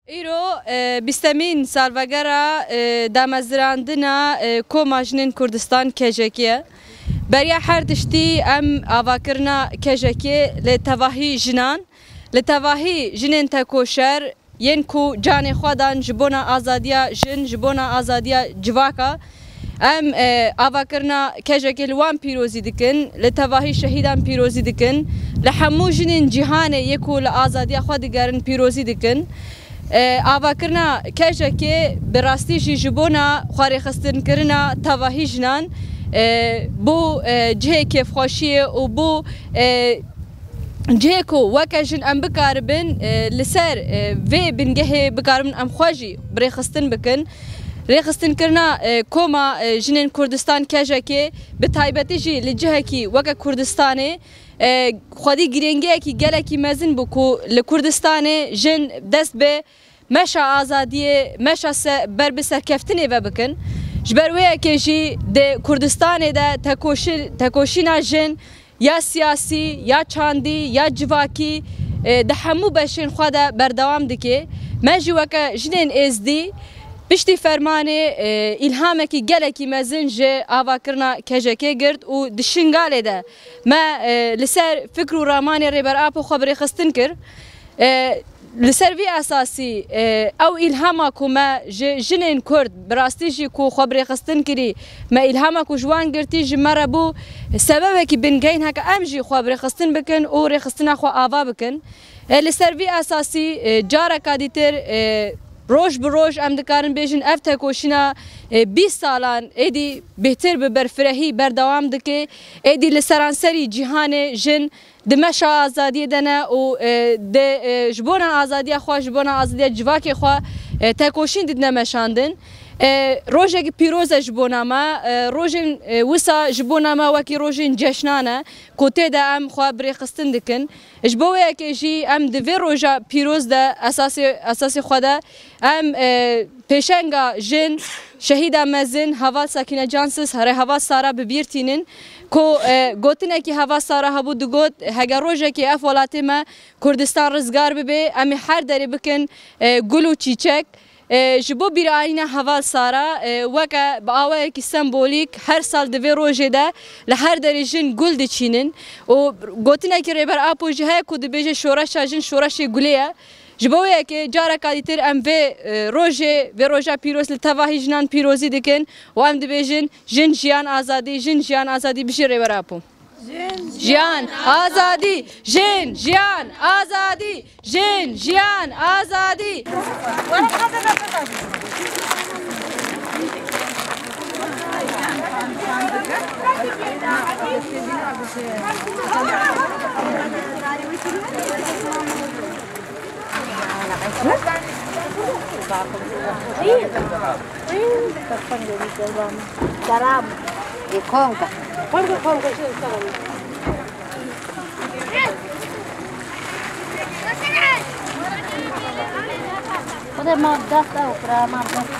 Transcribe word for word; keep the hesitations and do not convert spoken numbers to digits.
Îro, e, bîstemîn salvegera, e, damezirandina, e, Koma Jinên Kurdistan K J K ye. Beriya her tiştî em avakirina K J K li tevahî jinan, li tevahî jinên tekoşer, yên ku canê xwe dan ji bona azadiya jin, ji bona azadiya civaka. Em, e, avakirina K J K li wan pîrozî dikin, li tevahî şehîdan pîrozî dikin, li hemû jinên cîhanê yê ku li azadiya xwe digerin pîrozî dikin. E, avakirina K J K bi rastî jî ji bona xwerêxistinkirina tevahî jinan, e, bû, e, cihê kêfxweşiyê û bû, e, cihê ku weke jin em bikaribin, e, li ser, e, vê bingehê bikaribin em xwe jî bi rêxistin bikin. Rêxistinkirina, e, Koma, e, Jinên Kurdistan K J K, bi taybetî jî li cihekî weke Kurdistanê, e, xwedî girîngiyekî gelekî mezin bû ku li Kurdistanê jin dest bi meşa azadiyê, meşa se-, ber bi serkeftinê ve bikin. Ji ber wê yekê jî di Kurdistanê de tekoşi-, tekoşîna jin ya siyasî, ya çandî, ya civakî, e, di hemû beşên xwe de berdewam dike. Me jî weke jinên êzdî piştî fermanê, e, îlhamekî gelekî mezin ji avakirina K J K girt û di Şingalê de me, e, li ser fikr û ramanê Rêber Apo xwe bi rêxistin kir. E, li ser vî esasî, e, ew îlhama ku me ji jinên Kurd, bi rastî jî ku xwe bi rêxistin kirî, me îlhama ku ji wan girtî ji me re bû sebebekî bingehîn heke em jî xwe bi rêxistin bikin û rêxistina xwe ava bikin. E, li ser vî esasî, e, careka dîtir, e, roj bi roj em dikarin bêjin ev tekoşîna, e, bîst salan êdî bêhtir bi berfirehî berdewam dike. Êdî li seranserî cîhanê jin di meşa azadiyê de ne û, e, di, e, ji bona azadiya xwe, ji bona azadiya civakê xwe, e, tekoşîn didine meşandin. E, rojekî pîroz e ji bona me. E, rojên, e, wisa ji bona me wekî rojên ceşnan e ku tê de em xwe bi rêxistin dikin. Ji bo wê yekê jî em di vê roja pîroz de esasê, esasê xwe de em, e, pêşenga jin, şehîda mezin, heval Sakîne Cansiz, herê heval Sara bi bîr tînin ku, e, gotinekî heval Sara hebû, digot, hege rojekê ev welatê me Kurdistan rizgar bibe, em ê her derê bikin, e, gul û çîçek. E, ji bo bîranîna heval Sara, e, weke bi awayekî sembolîk her sal di vê rojê de li her derê jin gul diçînin û gotinekî Rêber Apo jî heye ku dibêje şoreşa jin şoreşê gulê ye. Ji bo wê yekê careka dîtir em vê, e, rojê, vê roja pîroz li tevahî jinan pîrozî dikin û em dibêjin, jin, jiyan, azadî, jin, jiyan, azadî, bijî Rêber Apo. Jiyan, azadî, jin, jiyan, azadî, jin, jiyan, azadî. Selam. Konka. Konka, konka, şey, selam. Xwedê ma dest ew kira, ma dest.